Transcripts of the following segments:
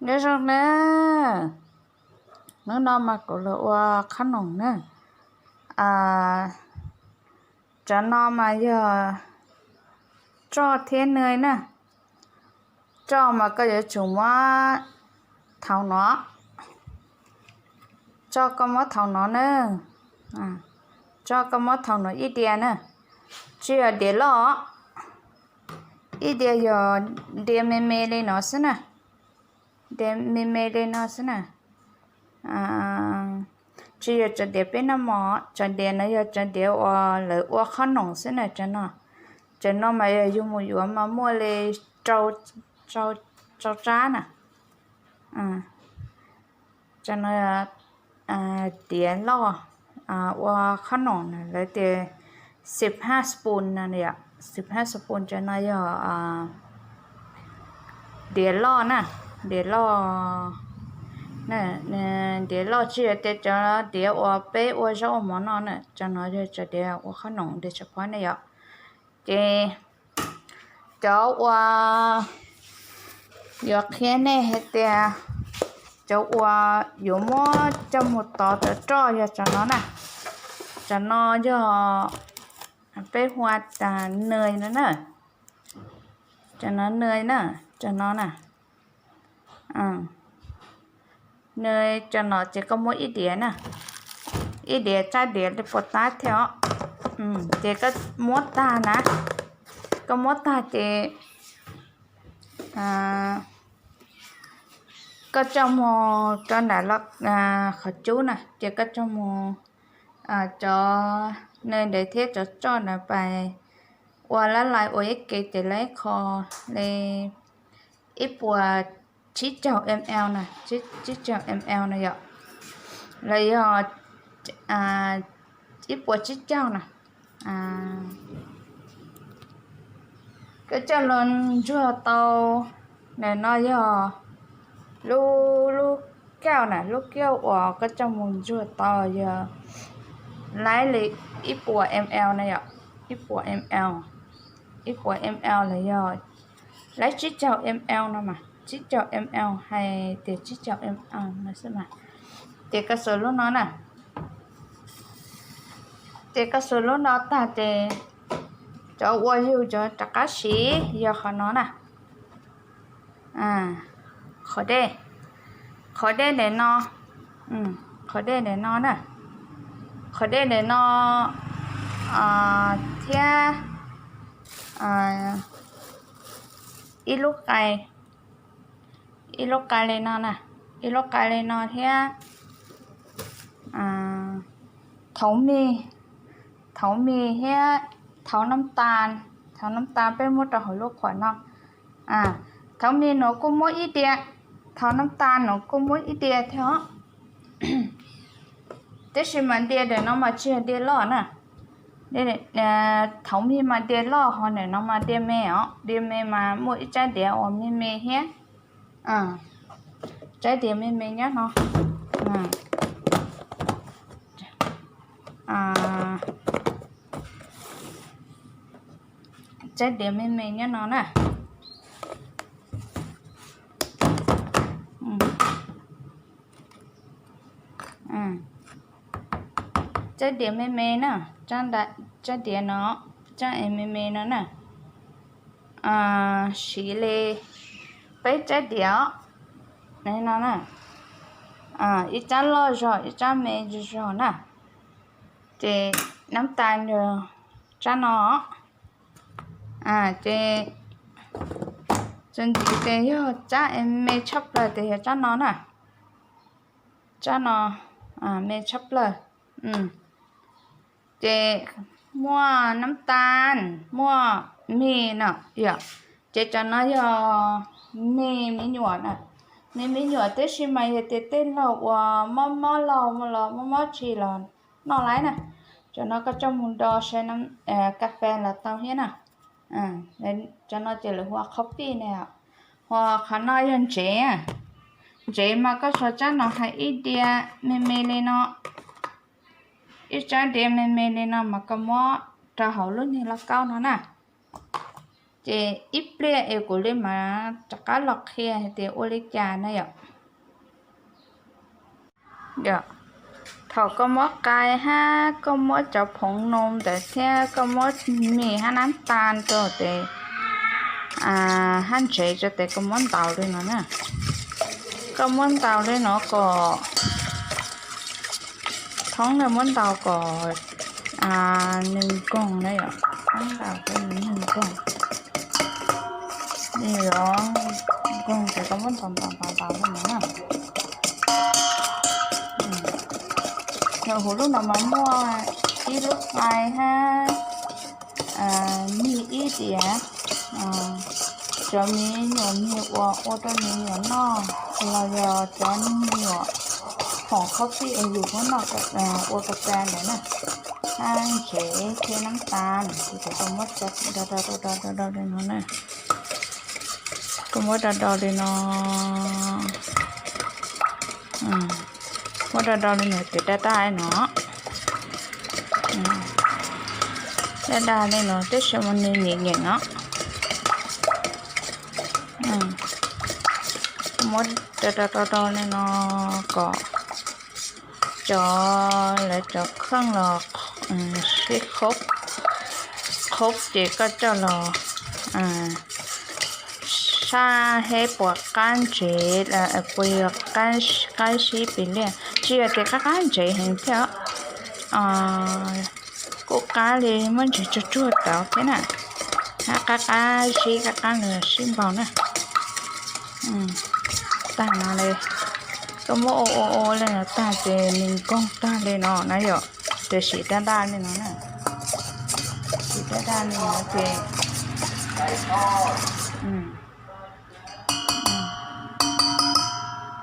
Nyob zoo na, hnub no mas kuv los ua qhob noom na. Cov no mas yog tsoj thiab nws na. Tsoj mas koj yuav tsum muab thaum no, tsoj koj muab thaum no na, tsoj koj muab thaum no ib diav na, tsis yog diav loj, ib diav yog diav me me li no xwb na, diav me me li no xwb na. Tsis yog cov diav peb noj mov, cov diav no yog cov diav uas lawv ua qhob noom xwb na. Cov no, cov no mas yog yus mus yuav mas muaj li rau, rau tsab na. Cov no diav loj ua qhob noom na, lawv tias xib haj spoon no, xib haj spoon, cov no yog diav loj na, diav loj, diav loj tsis yog tias cov diav uas peb ua zaub ua mov no na, cov no yog cov diav ua qhob noom li tshaj qhuav ne yom. Ces cov uas yuav qhia nej hais tias cov uas yuav muab coj mus tov cov roj yog cov no na. Cov no yog peb hu ua tas nws no na. Cov no nws na, cov no na. Nws cov no ces koj muab ib diav na, ib diav tsab diav li puas tab thiab os. Ces koj muab tag na, koj muab tag ces koj coj mus rau nram qhov cub na, ces koj coj mus cov nws ntawd thiab cov tsoj ntawd pais ua lab lais ua ib ke ces lab qho li ib puas tsib caug ml na, tsib caug ml na yom, los yog ib puas tsib caug na. Koj coj los ntsuag tau, ntawm no yog lub, lub kauj na, lub kauj uas koj coj mus ntsuag tau yog laib li ib puas ml na yom, ib puas ml, ib puas ml los yog laib tsib caug ml no mas, tsib caug ml hais tias tsib caug ml no xwb mas. Ces koj xuas lub no na, ces koj xuas lub no tag ces cov uas yus cov rov qab siv yog qhov no na. Qhov dej, qhov dej ntawm no, qhov dej ntawm no na, qhov dej ntawm no thiab ib lub qai, ib lub qai li no na, ib lub qai li no thiab thaum me, thaum me thiab thaum nab tas, thaum nab tas peb muab rau hauv lub khuam no. Thaum me no kuj muab ib diav, thaum nab tas no kuj muab ib diav thiab os. Tab sis mas diav ntawm no mas tsis yog diav loj na. Thaum me mas diav loj, ho ntawm no mas diav me os, diav me mas muaj ib tsab diav uas me me thiab. Tsab diav me me nyob no. Tsab diav me me nyob no na. Tsab diav me me na, tsab diav no, tsab es me me no na. Siv li peb tsab diav os, no na, ib tsab loj zog ib tsab me zog na. Ces nab tas tsab no, ces txuas ntxiv ces yog tsab es me tshaj plaws ces yog tsab no na. Tsab no me tshaj plaws. Ces muaj nab tas, muaj me no yom. Ces cov no yog me me nyuam na, me me nyuam tab sis mas yog tias tej laug uas mob mob laug los mob mob tshis los noj laib na. Cov no koj coj mus do saib kas fes los tau thiab na. Cov no ces lawv hu ua qhov pij ne. Ho qhov no yog ntsev, ntsev mas koj xuas tsab no hais ib diav me me li no, ib tsab diav me me li no mas koj muab rau hauv lub niag lauj kaub no na. Ces ib pliag es kuv li mam rov qab los qhia hais tias ua li cas na yom. Yog, thaum koj muab qai hab koj muab cov phoov noo ntawd thiab koj muab mis hab nab tas rau tes hab ntsev rau tes koj muab ntaus li no na. Koj muab ntaus li no kom thoob na, muab ntaus kom nws nkoog na yom, muab ntaus kom nws nkoog. Nws yuav nkoog ces koj muab ntaus ntaus ntaus ntaus li no na. Yog huv lub no mas muaj ib lub qai hab mis ib diav cov me nyuam mis uas ua rau me nyuam noj los yog cov me nyuam khoom khaub fij es yus muab noj ua ka pa ntawd na. Hab ntsev thiab nab tas ces koj muab do do do do do li no na. Koj muab do do li no, muab do do li no ces daj daj li no. Daj daj li no tab sis mas nws nyeem nyeem os. Muab do do do do li no kom cov lawv cov kheej los sib qhob, qhob ces koj coj los sab hab puas qab ntsev, puas yog qab sib pes liaj, tsis yog tias qab qab ntsev heev thiab. Kuj qab li muab ntsev tsuag tsuag tod thiab na, hab qab qab sib qab qab los sib npaug na. Tag no li, koj muab ua ua ua li no tag ces nws nkoog tag li no na yom, ces sim daj daj li no na. Sim daj daj li no ces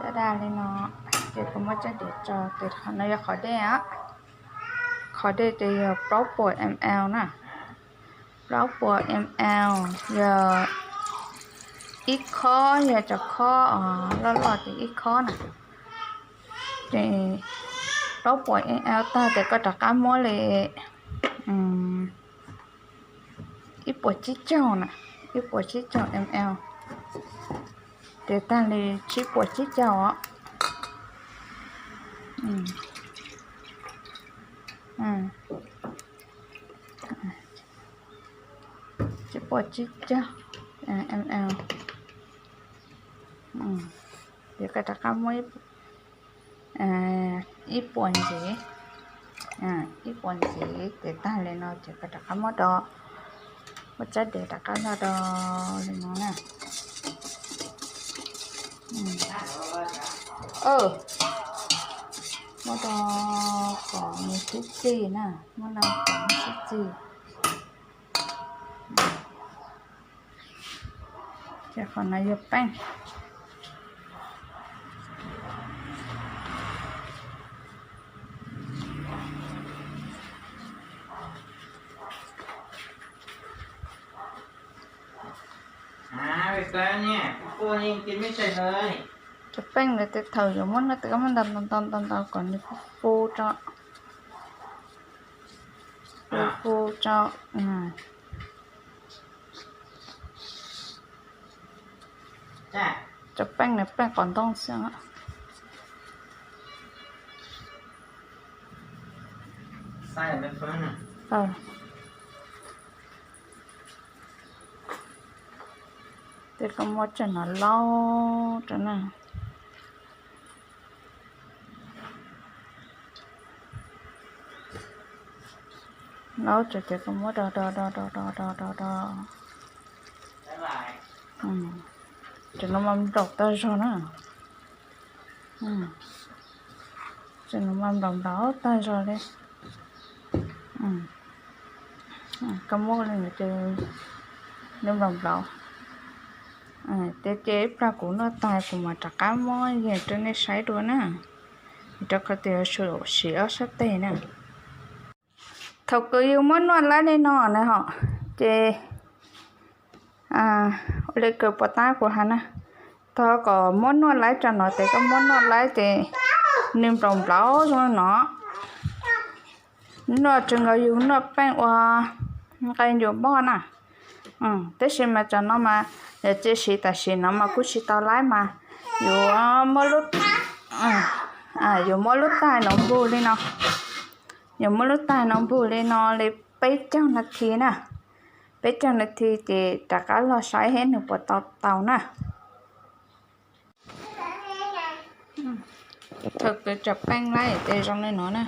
daj daj li no ces koj muab tsab diav tso, ces qhov no yog qhov dej os. Qhov dej ces yog plaub puas ml na. Plaub puas ml yog ib khob, yog cov khob loj loj ces ib khob na. Ces plaub puas ml tag ces koj rov qab muab li ib puas tsib caug na, ib puas tsib caug ml, ces tag li tsib puas tsib caug os. Tsib puas tsib caug ml. Ces koj rov qab muab ib puas ntxiv, ib puas ntxiv ces tag li no ces koj rov qab muab do, muab tsab diav rov qab noj do li no na. Muab do kom nws sib txig na, muab do kom nws sib txig. Ces qhov no yog peej. Cov peej ntawd tej thaum yuav muab noj tej koj muab ntaus ntaus ntaus ntaus kom nws fu fu tso, fu fu tso. Cov peej no peej qos ntoo xwb. Tej koj muab tsam no laub rau na. Laub rau ces koj muab do do do do do do do do. Ces no mas nplaum tag zog na. Ces no mas nplaum nplaum tag zog li. Koj muab li no ces nws nplaum nplaum. Ces ces ib plag kuv noj tag kuv mam rov qab muab yees rau nej saib dua na. Rau qhov tias siv ob sab teg na. Thaum kws yus muab noj laib li no na ho, ces ua li kws puas tab kuv has na, thaum kom muab noj laib tso no ces koj muab noj laib ces nws nplaum nplaum zoo li no. Noj tsuas nkaus yus noj peej ua nqaij ncuav npoj na. Tab sis mas cov no mas yog cia siv tam sim no mas kuj tsis tau laib mas yuav muab lub, yuav muab lub tais no npog li no, yuav muab lub tais no npog li no li peb caug nas this na, peb caug nas this ces rov qab los saib seb nws puas tau tau na. Thaum twg cov peej laib ces zoo li no na,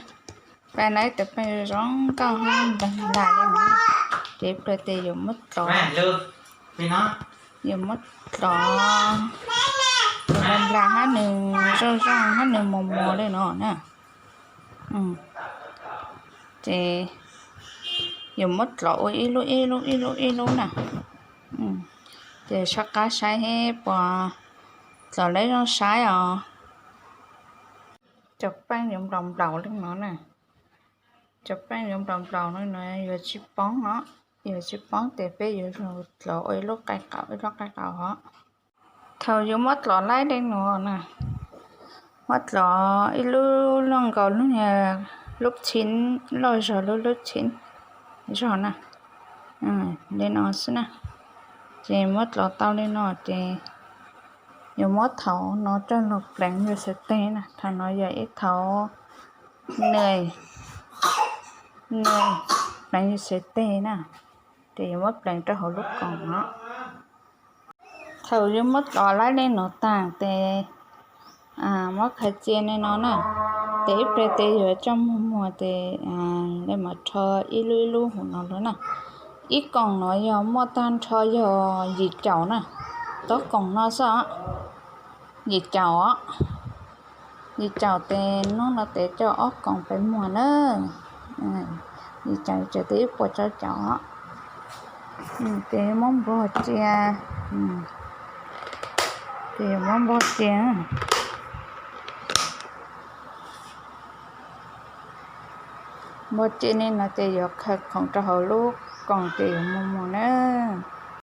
peej laib cov peej zoo nkauj hab nplag nplag li no, ces ib pliag ces yuav muab tlov, yuav muab tlov nplag nplag hab nws zoo zoo hab nws mos mos li no na. Ces yuav muab tlov ua ib lub ib lub ib lub ib lub na. Ces soj qab saib seb puas tlov laib zoo saib os. Cov peej yuav nplaum nplaum li no na, cov peej yuav nplaum nplaum li no yuav tsis poob no, yuav tsis poob ces peb yuav tlov ua ib lub qaib qaum ib lub qaib qaum os. Thaum yuav muab tlov laib li no na, muab tlov ib lub loj nkaus lub, lub txhib, loj zog lub lub txhib zog na, li no xwb na. Ces muab tlov tau li no ces yuav muab thaum no coj los pleev yus xav teg na. Thaum no yog ib thaum nws, nws pleev yus xav teg na, ces yuav muab pleev rau hauv lub koos no. Thaum yuav muab tlov laib li no tag ces muab khaws cia li no na, ces ib pliag ces yuav coj muag muag ces li mam rho ib lub ib lub hauv no lawm na. Ib koos no yog muaj tag nrho yog yim caum na, tob koos no xwb os, yim caum os. Yim caum ces hnub no ces coj ob koos peb muag na, yim caum ces ib puas rau caum os. Ces muab npog cia, ces muab npog cia. Npog cia li no ces yuav khaws khoom rau hauv lub koos ces yuav muag muag na.